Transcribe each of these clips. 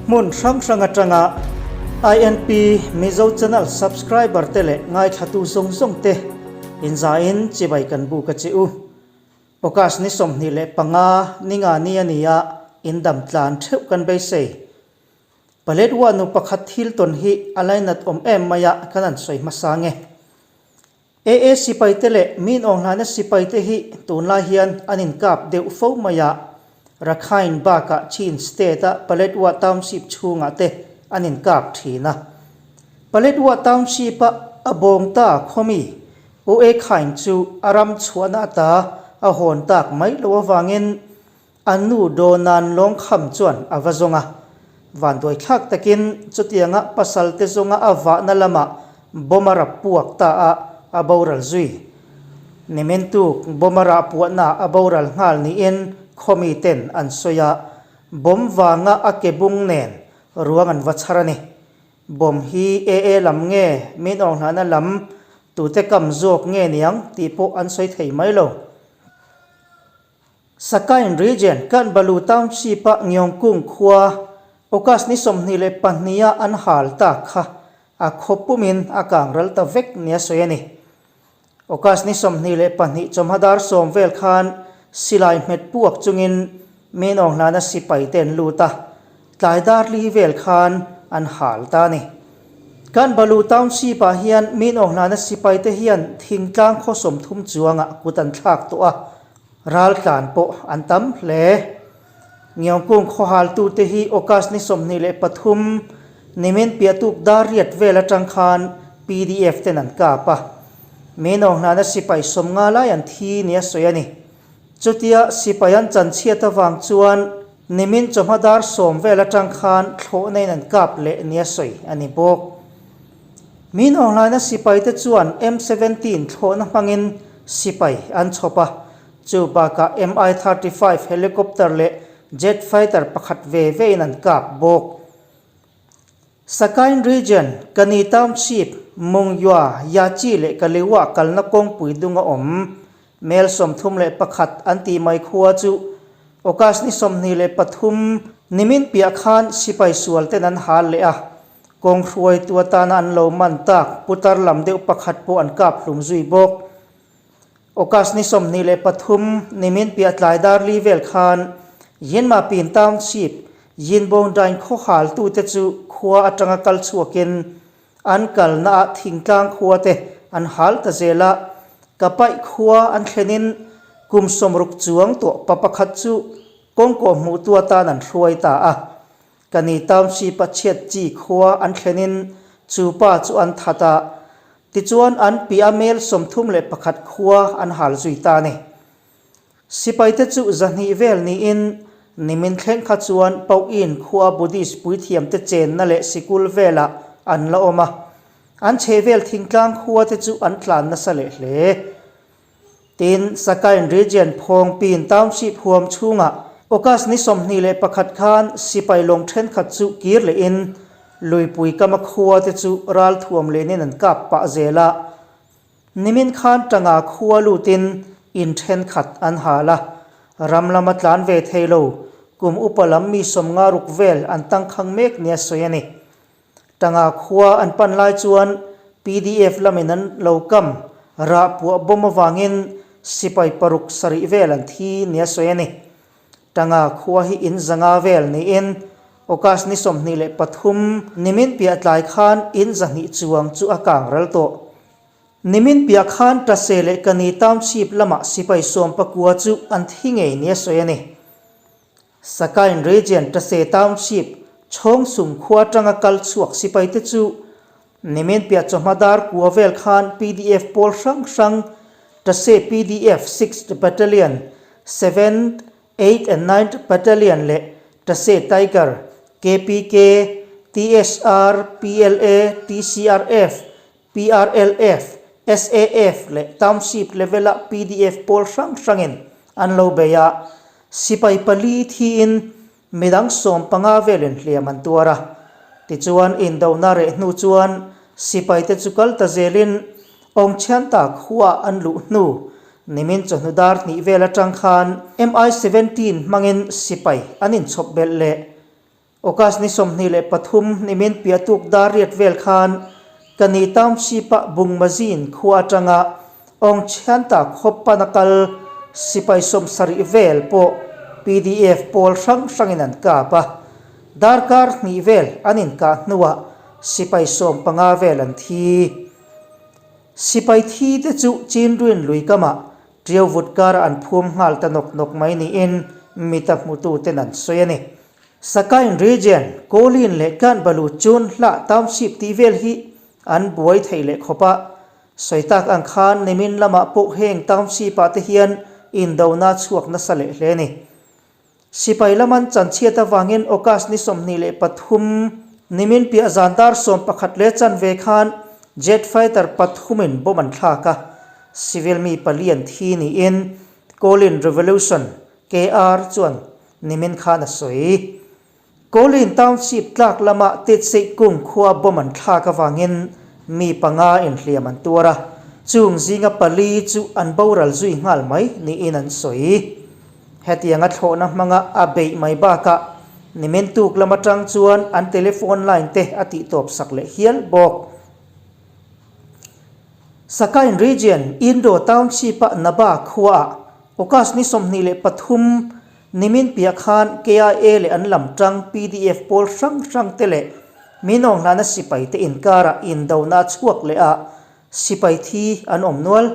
Hmun hrang hrang atanga INP Mizo Channel subscriber te leh ngaithlatu zawng zawng te inzain chibai kan buk a che u. August ni 25 ni nga ni a ni a, indam tlan theuh kan beisei. Paletwa nu pakhat thil tawn hi a lainat awm em mai a kan han sawi hmasa nge. AA sipaite leh min awnghlana sipaite hi tunlai hian an inkap deuh fo mai a, Rakhine bakah Chin State-a Paletwa Township chhungah te an inkap thin a. Paletwa Township-a a bawng ta khawmi U E Khain chu a ram chhuahna ata a hawn tak mai loh avangin A nu Dawnan lawngkham chuan a va zawng a, vanduai thlak takin chutianga pasalte zawnga a vahna lamah bomb a rap puak ta a, a boral zui. Nimin tuk bomb a rah puahna a boral nghal niin khawmi ten an sawi a, bomb vanga a ke bung nen ruang an va chhar a ni. Bomb hi AA lam nge min awnghlahna lam tute kam zawk nge niang tih pawh an sawi thei mai lo. Sakain Region, Kanbalu Township-a Ngyongkung khua August ni 22 a an hal tak kha a khaw pumin a kang ral ta vek nia sawi a ni. August ni 22 chawmha dar sawm vel khan silai hmet puak chungin min awnghlana sipai te an lut a, tlai dar li vel khan an hal ta a ni. Kanbalu Township-ah hian min awnghlana sipai te hian thingtlang khaw 30 chuangah kut an thlak tawh a, Raltlan pawh an tam hle. Ngiangkung khawhaltute hi August ni 23 nimin piahtuk dar riat vel atang khan pdf ten an kap a. Minawng hlana sipai 50 lai an thi nia sawi a ni. Chutia sipai an chanchhiat avang chuan nimin chawhma dar 10 vel atang khan thlawhna in an kap leh nia sawi a ni bawk. Minawng hlana sipaite chuan M17 thlawhna hmangin Sipai an chhawp a, chu bakah Mi-35 helicopter leh jet fighter pakhat ve vein an kap bawk. Sakain Region, Kani Township, Mungyua, Yachi leh Kaliwa kalna kawngpui dunga awm mel 31 an tih mai khua chu August ni 23 nimin piah khan sipai sual ten an hal leh a, Kawng hruaitu atana an lo man tak putar lam deuh pakhat pawh an kap hlum zui bawk. August ni 23 nimin piah tlai dar li vel khan Yinmapin Township, Yinbawngdain khaw haltute chu khua atanga kal chhuakin an kalnaah thingtlang khua te an hal ta zel a, Kapaih khua an thlenin kum 60 chuang tawh pa pakhat chu kawngkaw hmuhtu atan an hruai ta a. Kani Township a chhiat chi khua an thlenin chu pa chu an that a, tichuan an piah mel 31 khua an hal zui ta a ni. Sipaite chu 200 vel niin nimin thleng kha chuan Pauin khua Buddhist puithiamte chenna leh sikul velah an la awm a, an chhehvel thingtlang khua te chu an tlan nasa leh hle. Tin, Sakain Region Phawngpin Township huam chhungah August ni 21 khan sipai lawng thenkhat chu kir lehin luipui kama khua te chu ral thuam lenin an kap pah zel a. Nimin khan tanga khua lutin in thenkhat an hal a, ram lama tlan ve thei lo kum upa lam mi 56 vel an tangkhang mek nia sawi a ni. Tanga khua an pan lai chuan pdf lamin an lo kam rah puah bawm avangin sipai paruk sarih vel an thi nia sawi a ni. Tanga khua hi in 500 vel niin August ni 23 nimin piah tlai khan in 200 chuang chu a kang ral tawh. Nimin piah khan Tase leh Kani Township lamah sipai 19 chu an thi ngei nia sawi a ni. Sakain Region Tase Township Chhawngsum khua atanga kal chhuak sipaite chu nimin piah chawhma dar kua vel khan pdf pawl hrang hrang Tase pdf Sixth Battalion, Seventh, Eighth and Ninth Battalion leh Tase Tiger, KPK, TSR, PLA, TCRF, PRLF, SAF leh Township level-a pdf pawl hrang hrangin an lo bei a, sipai pali thiin midang 15 velin hliam an tuar a. Tichuan indona reh hnu chuan sipaite chu kal ta zelin Awngchhianta khuaah an luh hnu nimin chawhnu dar hnih vel atang khan Mi-17 hmangin sipai an inchhawp belh leh. August ni 23 nimin piahtuk dar riat vel khan Kani Township-a Bungmazin khua atanga Awngchhianta khawp pana kal sipai 70 vel pawh pdf pawl hrang hrangin an kap a. Darkar hnih vel an inkah hnuah sipai 15 vel an thi. Sipai thi te chu Chinruin lui kamah Ṭiau vut karah an phum nghal ta nawk nawk mai niin mita hmututen an sawi a ni. Sakain Region, Kawlin leh Kanbalu chun hlah Township tih vel hi an buai theih leh khawp a. Sawi tak ang khan nimin lamah pawh heng Township ah te hian indona chhuak nasa leh hle a ni. Sipai laman chanchhiat avangin August ni 23, nimin piah zan dar 11 leh chanve khan Jet fighter pathumin bomb an thlak a, civil mi pali an thi niin Kawlin Revolution, KR, chuan nimin khan a sawi. Kawlin Township tlak lama Titseih kung khua bomb an thlak avangin mi panga inhliam an tuar a, chung zinga pali chu an boral zui nghal mai niin an sawi. Hetianga thlawhna hmanga a beih mai bakah nimin tuk lam atang chuan an telephone line te a tihtawp sak leh hial bawk. Sakain Region, Indo Township-a Naba khuaah August ni 23 nimin piah khan KIA leh an lam tang pdf pawl hrang hrang te leh Minawng hlana sipai te inkarah indona a chhuak leh a, sipai thi an awm nual.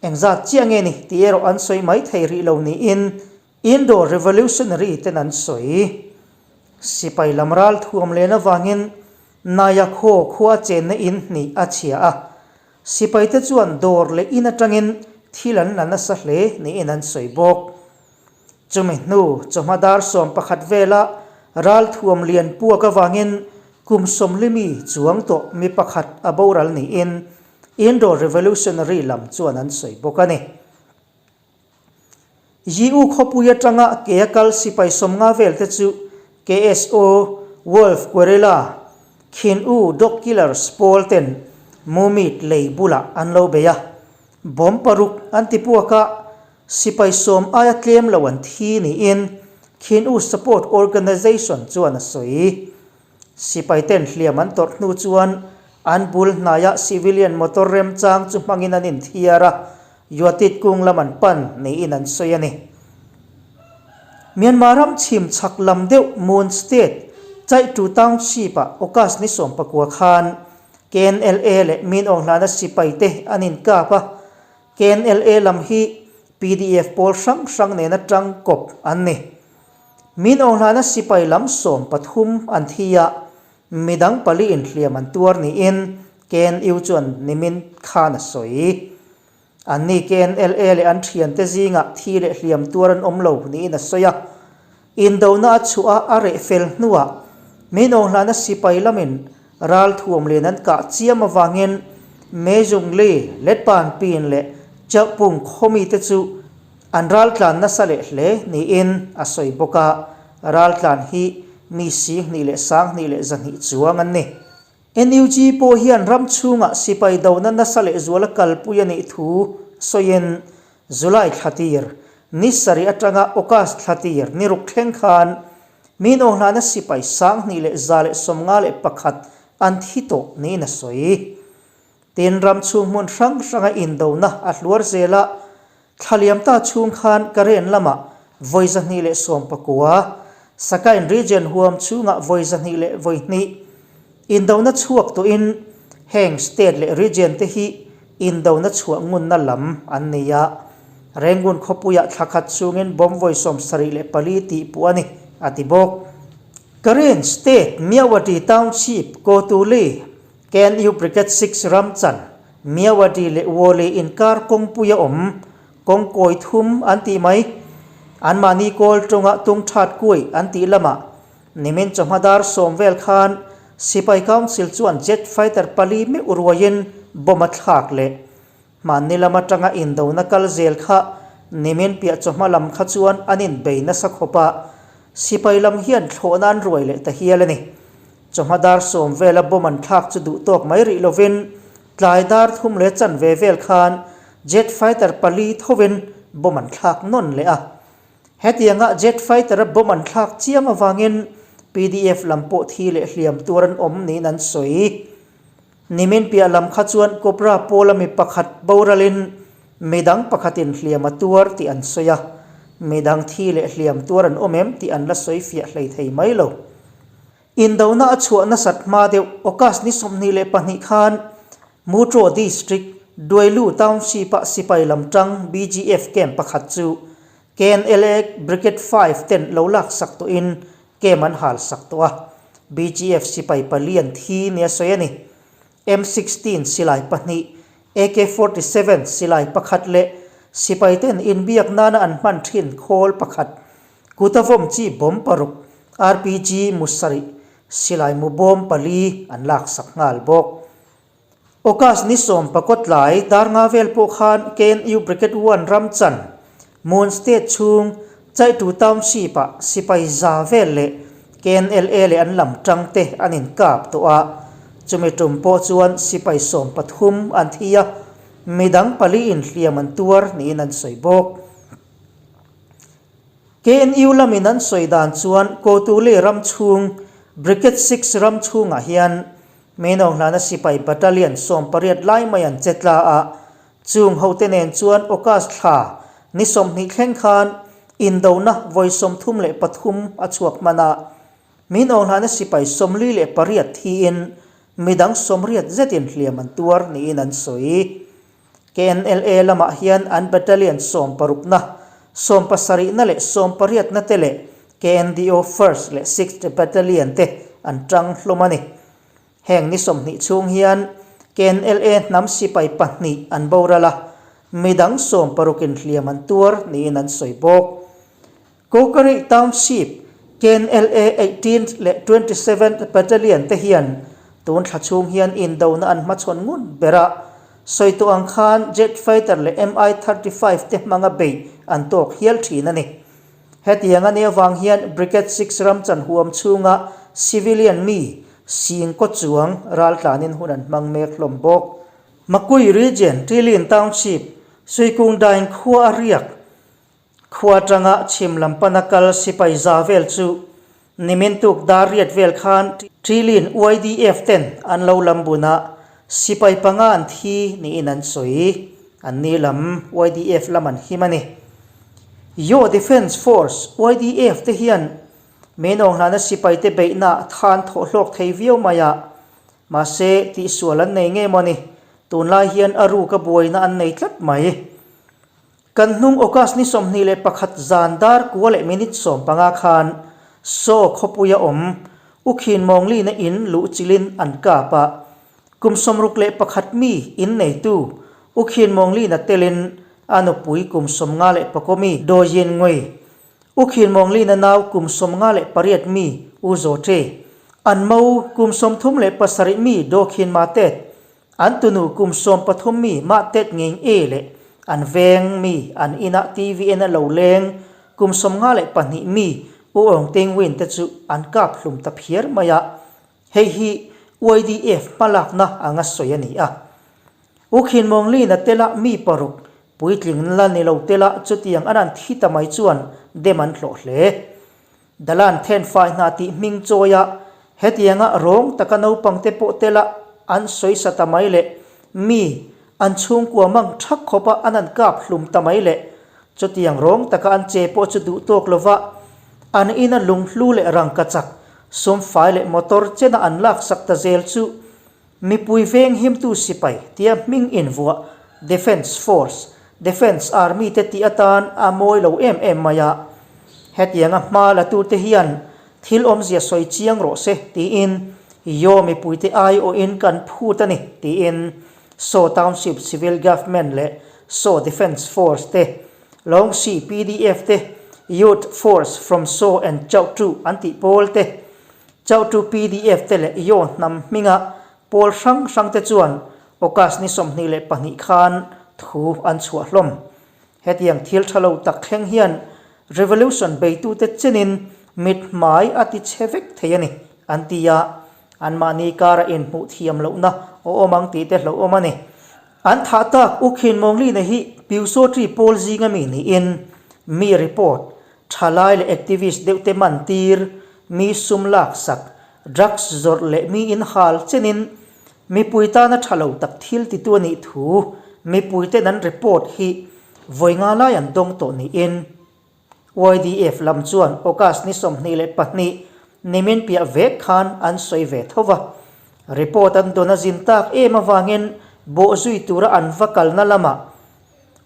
Engzat chiah nge ni tih erawh an sawi mai thei rih lo niin Indo Revolutionary ten an sawi. Sipai lam ral thuam len avangin Nayakhaw khua chenna in hnih a chhia a, sipaite chuan dawr leh in atangin thil an la nasa hle niin an sawi bawk. Chumi hnu chawhma dar 11 vela ral thuam lian puak avangin kum 40 mi chuang tawh mi pakhat a boral niin Indo Revolutionary lam chuan an sawi bawk a ni. Yiu khawpui atanga ke a kal sipai 50 vel te chu KSO, Wolf Guerrilla, Khin U Dog Killers pawl ten Mumit lei bulah an lo bei a. Bomb paruk an ti puak a, sipai 10 aia tlem lo an thi niin Khin U Support Organization chuan a sawi. Sipai ten hliam an tawrh hnu chuan an bul hnaiah civilian motor remchang chu hmangin an inthiar a, Yuatit kung lam an pan niin an sawi a ni. Myanmar ram chhim chhak lam deuh Mon State, Chaitu Township-ah August ni 19 khan KNLA leh Min Aung Hlana sipaite an inkap a, KNLA lam hi pdf pawl hrang hrang nena tang kawp an ni. Min Aung Hlana sipai lam 13 an thi a, midang pali inhliam an tuar niin KNU chuan nimin khan a sawi. Anni KNLA leh an thiante zingah thi leh hliam tuar an awm lo niin a sawi a. Indona a chhuah a, a reh fel hnuah Min Aung Hlana sipai lamin ral thuam len an kah chiam avangin Me Zung Li, Letpan Pin leh Chauhpung khawmite chu An raltlan nasa leh hle niin a sawi bawk a, raltlan hi mi 2000 leh 2000 leh 200 chuang an ni. NUG pawh hian ram chhungah sipai dona nasa leh zuala kalpui a nih thu sawiin July thla tir ni sarih atanga August thla tir ni ruk thleng khan mi nawnghlana sipai 2000 leh 151 an thi tawh niin a sawi. Tin, ram chhung hmun hrang hranga indona a hluar zel a, thla liam ta chhung khan Karen lamah vawi 219, Sakain region huam chhungah vawi 202 indona chhuak tawhin heng state leh region te hi indona chhuah ngunna lam an ni a. Rangoon khawpuiah thla khat chhungin bomb vawi 74 tih puh a ni, a ti bawk. Karen state Myawaddy Township, Kotuli, KNU Brigade Six ram chan Myawaddy leh Wawley inkar kawngpui a awm, kawng kawi thum an tih mai. Anmahni kawl tawngah tung that kuai an tih lamah nimin chawhma dar 10 vel khan Sipai Council chuan jet fighter pali meuh ruaiin bomb a thlak leh. Hmanni lam atanga indona kal zel kha nimin piah chawhma lam kha chuan an inbei nasa khawp a, sipai lam hian thlawhna an ruai leh ta hial a ni. Chawhma dar 10 vela bomb an thlak chu duh tawk mai rih lovin tlai dar thum leh chanve vel khan jet fighter pali thovin bomb an thlak nawn leh a. Hetianga jet fighter-a bomb an thlak chiam avangin Pdf lam pawh thi leh hliam tuar an awm niin an sawi. Nimin piah lam kha chuan Cobra pawla mi pakhat boralin midang pakhatin hliam a tuar tih an sawi a, midang thi leh hliam tuar an awm em tih an la sawi fiah hlei thei mai lo. Indona a chhuah nasat hma deuh August ni 22 khan Mutro District, Duailu Township-a sipai lam tang BGF camp pakhat chu KNLA Brigade Five ten lo lak sak tawhin camp an hal sak tawh a, BGF sipai pali an thi nia sawi a ni. M 16 silai pahnih, AK 47 silai pakhat leh sipai ten inbiak nana an hman thin khawl pakhat, kuta vawm chi bawm paruk, RPG mu sarih, silai mu bawm pali an lak sak nghal bawk. August ni sawm pakawt lai dar nga vel pawh khan KNU Brigade One ram chan Mon State chhung Chaitu Township ah sipai za vel leh KNLA leh an lam tang te an inkap tawh a, chumi tum pawh chuan sipai 13 an thi a, midang pali in hliam an tuar niin an sawi bawk. KNU lamin an sawi dan chuan Kotuli ram chhung Brigade Six ram chhungah hian Meinawng hlana sipai battalion 18 lai mai an che tla a, chung hote nen chuan August thla ni 20 thleng khan indona vawi 33 a chhuak hman a, Meinawng hlana sipai 48 thiin midang 80 zetin hliam an tuar niin an sawi. KNLA lamah hian an battalion sawmparukna, sawmpasarihna leh sawmpariatna te leh KNDO First leh Sixth Battalion te an tang hlawm a ni. Heng ni 20 chhung hian KNLA hnam sipai pahnih an boral a, midang sawmparukin hliam an tuar niin an sawi bawk. Kokari Township, KNLA Eighteenth leh Twenty-seventh Battalion te hian tun thla chhung hian indona an hmachhawn ngun ber a, sawi tawh ang khan jet fighter leh Mi 35 te hmanga beih an tawk hial thin a ni. Hetiang a nih avang hian Brigade Six ram chan huam chhunga civilian mi sing kaw chuang raltlanin hun an hmang mek hlawm bawk. Makui Region, Tilin Township, Suikung Daing khua a riak Khua atanga chhim lam pana kal sipai za vel chu nimin tuk dar riat vel khan Trilin YDF ten an lo lam bun a, sipai panga an thi niin an sawi. An ni lam YDF lam an him a ni. Yaw Defence Force, YDF, te hian Meinawng hlana sipai te beihna than thawh hlawk thei viau mai a, mahse tihsual an nei ngei maw ni, tunlai hian a ruk a buaina an nei tlat mai. Kan hnung August ni 21 zan dar kua leh minute 15 khan Saw khawpuia awm U Khin Mawnglina in luh chilin an kap a, kum 61 mi in neitu U Khin Mawnglina telin a nupui kum 54 mi Do Yin Ngui, U Khin Mawnglina nau kum 58 mi U Zaw Ṭe, an mo kum 37 mi Do Khin Ma Tet, An tunu kum 13 mi mah tet ngeng e leh an veng mi an inah TV en a lo leng kum 52 mi U Aung Teng Win te chu an kap hlum ta phiar mai a, hei hi YDF hmalakna anga sawi a ni a. U Khin Mawng Lin a tela mi paruk puitling la ni lo tela chutiang an an thi ta mai chuan dem an hlawh hle. Dalan thenfai hna tih hming chawi a, hetianga rawng taka naupangte pawh tela an sawi sa ta mai leh mi an chhungkua mang thak khawpa an an kap hlum ta mai leh chutiang rawng taka an che pawh chu duh tawk lova an ina lunghlu leh rangkachak sumfai leh motor chena an laksak ta zel chu Mipui veng himtu sipai tia hming invuah Defence Force, Defence Army te tih atan a mawi lo em em mai a. Hetianga hma la tute hian thil awmzia sawi chiang rawh se tiin Yaw mipuite aiawhin kan phut a ni tiin Saw Township Civil Government leh Saw Defence Force te, Lawngsi PDF te, Youth Force from Saw and Chauhtu an tih pawl te, Chauhtu pdf te leh Yaw hnam hminga pawl hrang hrang te chuan August ni 22 khan thu an chhuah hlawm. Hetiang thil tha lo tak thleng hian revolution beitute chenin mit hmai a ti chhe vek thei a ni, an ti a. Anmahni kara inhmuh thiam lohna a awm ang tih te hlauhawm a ni. An thah tak U Khin Mawnglina hi Pyusawṭi pawl zinga mi niin mi report tha lai leh activist deuh te man tir. mi sum laksak, drugs zawrh leh mi in hal chenin mipui tana tha lo tak thil titu a nih thu mipuiten an report hi vawi nga lai an dawng tawh niin YDF lam chuan August ni 22 nimin piah vek khan an sawi ve tho va. Report an dawn a zin tak em avangin bawhzui tura an va kalna lamah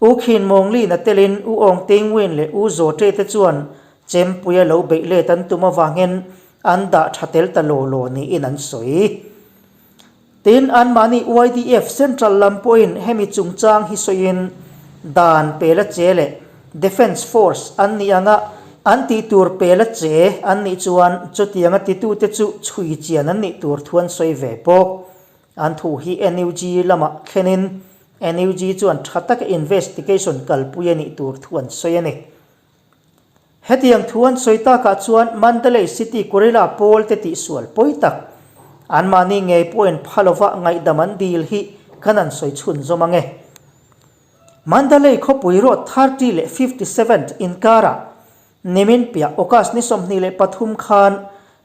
U Khin Mawng Lin a telin U Aung Teing Win leh U Zaw Ṭe te chuan chempuia lo beih let an tum avangin an dah ṭha tel ta law law niin an sawi. Tin, anmahni YDF Central lam pawhin hemi chungchang hi sawiin dan pela che leh Defence Force an nih anga an tih tur pela che an nih chuan chutianga titute chu chhui chian an nih tur thu an sawi ve bawk. An thu hi NUG lamah thlenin NUG chuan tha taka investigation kalpui a nih tur thu an sawi a ni. Hetiang thu an sawi takah chuan Mandalay City Guerrilla pawl te tihsual pawi tak, anmahni ngei pawhin pha lova ngaihdam an dil hi kan han sawi chhunzawm ang e. Mandalay khawpui road 30 leh 57th inkarah nimin piah August ni 23 khan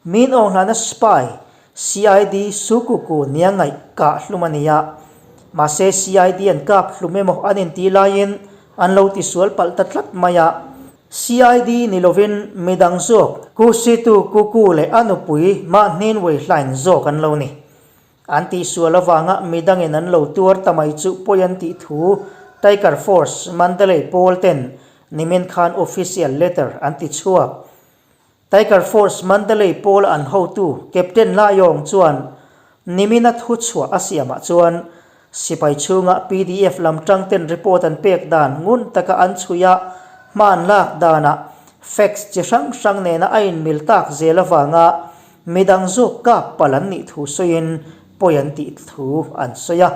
Min Aung Hlana spy CID Sukuku nia ngaih kah hlum a ni a, mahse CID an kap hlum emaw an intih laiin an lo tisual palh ta tlat mai a. CID ni lovin midang zawk Kusitu Kuku leh a nupui Mahnin Weihlain zawk an lo ni. An tihsual avanga midangin an lo tuar ta mai chu pawi an tih thu Tiger Force Mandalay pawl ten nimin khan official letter an ti chhuak. Tiger Force Mandalay pawla an hotu Captain La Yong chuan nimina thu chhuah a siamah chuan sipai chhunga PDF lam tangten report an pek dan ngun taka an chhui a, hma an lak danah facts chi hrang hrang nena a inmil tak zel avanga midang zawk kap palh an nih thu sawiin pawi an tih thu an sawi a.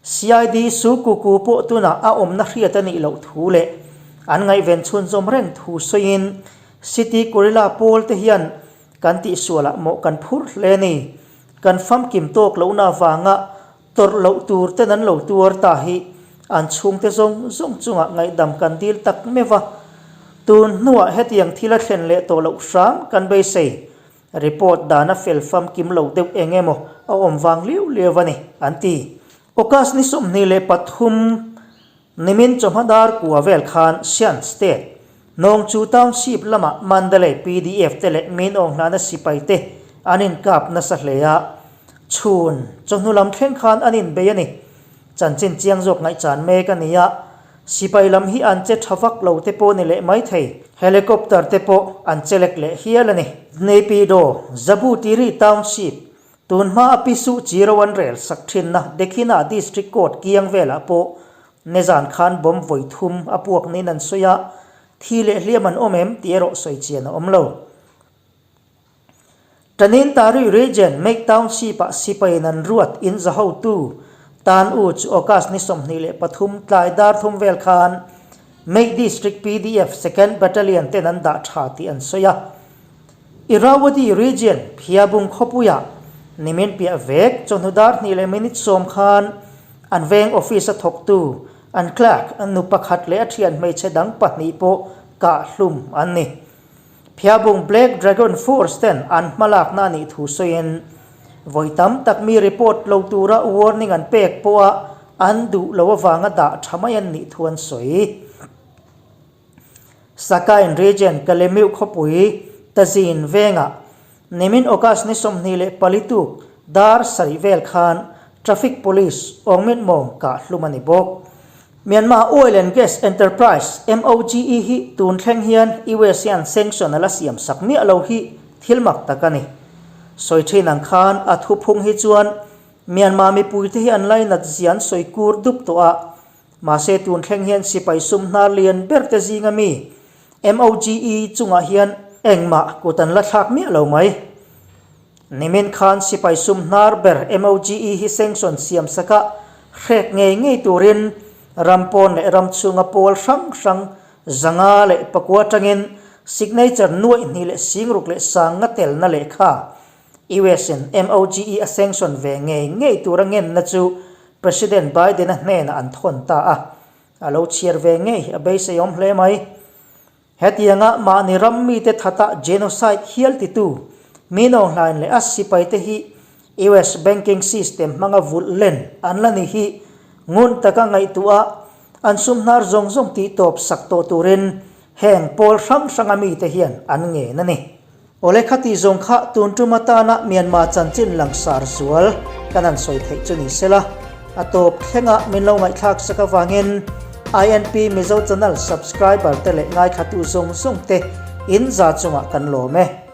CID Su Kuku pawh tunah a awmna hriat a nih loh thu leh an ngaihven chhunzawm reng thu sawiin City Guerrilla pawl te hian kan tihsualah mawh kan phur hle a ni. Kan famkim tawk lohna avanga tawrh loh tur ten an lo tuar ta hi an chhungte zawng zawng chungah ngaihdam kan dil tak meuh a. Tun hnuah hetiang thil a thlen leh tawh loh hram kan beisei. Report dana fel famkim lo deuh eng emaw a awm vang liau liau a ni, an ti. August ni 23 Nimin chawhma dar kua vel khan Shan State, Nawngchu Township lamah Mandalay PDF te leh Min Aung Hlana sipai te an inkap nasa hle a, chhun chawhnu lam thleng khan an inbei a ni. Chanchin chiang zawk ngaihchan mek a ni a, sipai lam hi an che tha vak lo te pawh ni leh mai thei, helicopter te pawh an che lek leh hial a ni. Naypyidaw, Zabutiri Township, Tun hma a Pisu Chiro an rel sak thinna Dekhina District Court kiang velah pawh nizan khan bomb vawi thum a puak niin an sawi a, thi leh hliam an awm em tih erawh sawi chian a awm lo. Tanin Tarui Region Mek Township-ah sipaiin an ruat in za hotu Tan U chu August ni 23 tlai dar thum vel khan Mek District PDF Second Battalion ten an dah tha tih an sawi a. Irrawaddy Region Phiabung khawpuiah nimin piah vek chawhnu dar hnih leh minute sawm khan an veng office a thawktu an clerk nu pakhat leh a thian hmeichhe dang pahnih pawh kah hlum an ni. Phiabung Black Dragon Force ten an hmalakna a nih thu sawiin vawi tam tak mi report lo tura warning an pek pawha an duh lo avanga dah tha mai an nih thu an sawi. Sakain Region Kalemiu khawpui Tazin vengah nimin August ni 24 tuk dar sarih vel khan Traffic Police Awngmit Mawng kah hlum a ni bawk. Myanmar Oil and Gas Enterprise, MOGE, hi tun thleng hian US hian sanction a la siam sak miah lo hi thil mak tak a ni. Sawi thin ang khan a thuphung hi chuan Myanmar mipuite hi an lainat zia an sawi kur dup tawh a, Mahse tun thleng hian sipai sum hnar lian ber te zinga mi MOGE chungah hian engmah kut an la thlak miah lo mai. Nimin khan sipai sum hnar ber MOGE hi sanction siam saka hrek ngei ngei turin ram pawn leh ram chhunga pawl hrang hrang 504 atangin signature nuaih hnih leh singruk leh sang nga telna lehkha US in MOGE a sanction ve ngei ngei tura ngenna chu President Biden-a hnenah an thawn ta a, a lo chhiar ve ngei a beiseiawm hle mai. Hetianga mahni ram mite thata genocide hial titu Min Aung Hlaing leh a sipaite hi US banking system hmanga vulh len an la ni hi ngun taka ngaihtuah an sum hnar zawng zawng tih tawp sak tawh turin heng pawl hrang hranga mite hian an ngen a ni. Awle khati zawng kha tun tum atana Myanmar chanchin langsar zual kan han sawi theih chu ni sela, a tawp thlenga min lo ngaihthlak sak avangin INP Mizo Channel subscriber te leh ngaithlatu zawng zawng te in za chungah kan lawm e.